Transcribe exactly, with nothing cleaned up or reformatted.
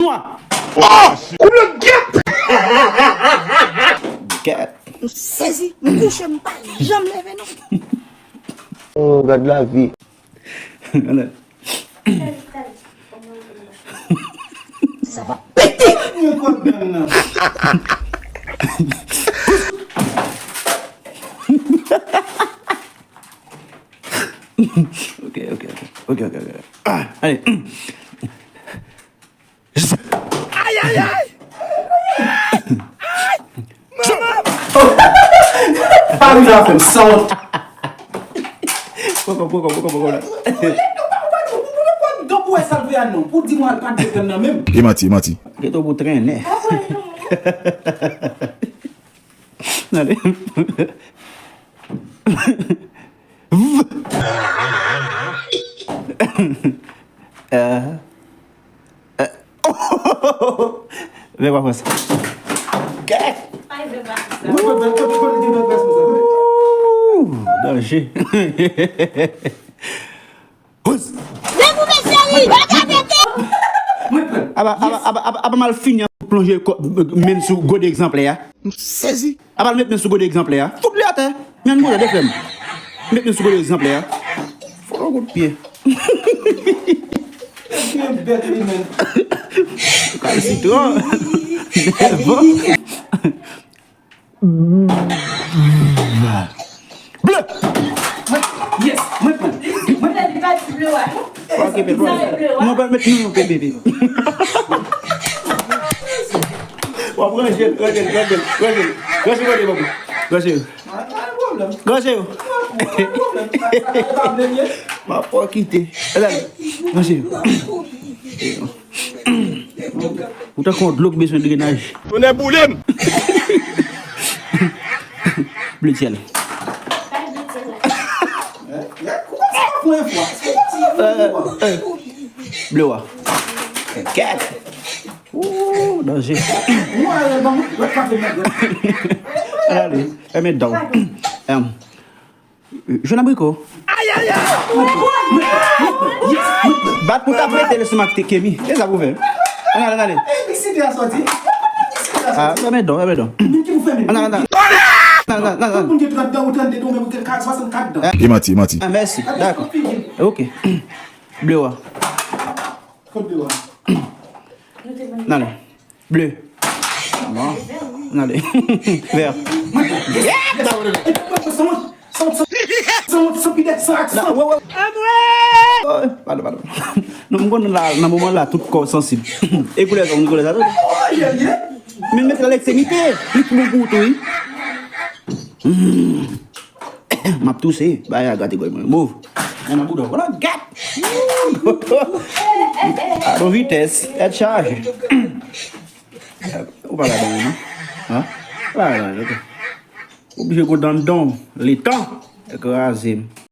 Nwa. Oh! Koup le gèt! Gèt. M sezi, m kouche, m pa janm leve non. Oh, gad lavi. Sa va pete. Mwen konn gang nan. Ok, ok, ok. Ok, ok, ok. Ah, ale. Ay, ay, ay! Ay! Manman! Pami la fè m sot. Poko, poko, poko, poko la. Donk ou wè sa l fè a non. Pou di mwen al pa defann nan menm. E manti, e manti. Geto pou trennen. Ale. Euh, euh. Vè pa fè sa. Kèk. Ooh, danje. Pòz. Aba, aba, aba, aba, aba mal fini an pou plonje kò, men sou gode egzanplè a. M sezi. Aba l met men sou gode egzanplè a. Fout li atè. Men gode de frè m. Met men sou gode egzanplè a. Fò l kout pye. Bèt li menm. Kalsitwon. Nèvan. Ble! Yes! Mwen pran. Mwen pran. Li pa di ble wa non. Ok, pe pran. Non, pa met nou non, pe, pe, pe. W ap ranje l, ranje l, ranje l, ranje l. Ranje l, ranje l, ranje l. Ranje yo. M ap pran kite. Ranje yo. Ou tankou yon dlo ki bezwen drenaj. Tonnè boule m! Ble syèl. Ble wa. Kèt. Ooh, danje. Ala li. Fèmen dan. Em. Jwenn abriko. Bat pou ta prete leson ak te Kemi. E sa pou fè. Ann ale, ann ale. Ah, fèmen dan, fèmen dan. Ann ale, ann ale. Ann ale, ann ale, ann ale. E manti, e manti. Ah, mèsi. Dakò. Ok. Ble wa. Ann ale. Ble. Bon. Ann ale. Vè. Padon, padon. Non, m konnen la, nan moman la, tout kò sansib. E koulè sa, ou koulè sa tou? Men met la lekse, mi pe. Li tou bon pou ou tou, wi. M ap touse, bagay a gate gòj mwen. Move. Mwen nan bouda w. Vwala, gad. Adan vitès, tèt chaje. Ou pa ladan, non? Hein? Ou pa ladan, ok. Oblije kontan dan, letan. Kraze m.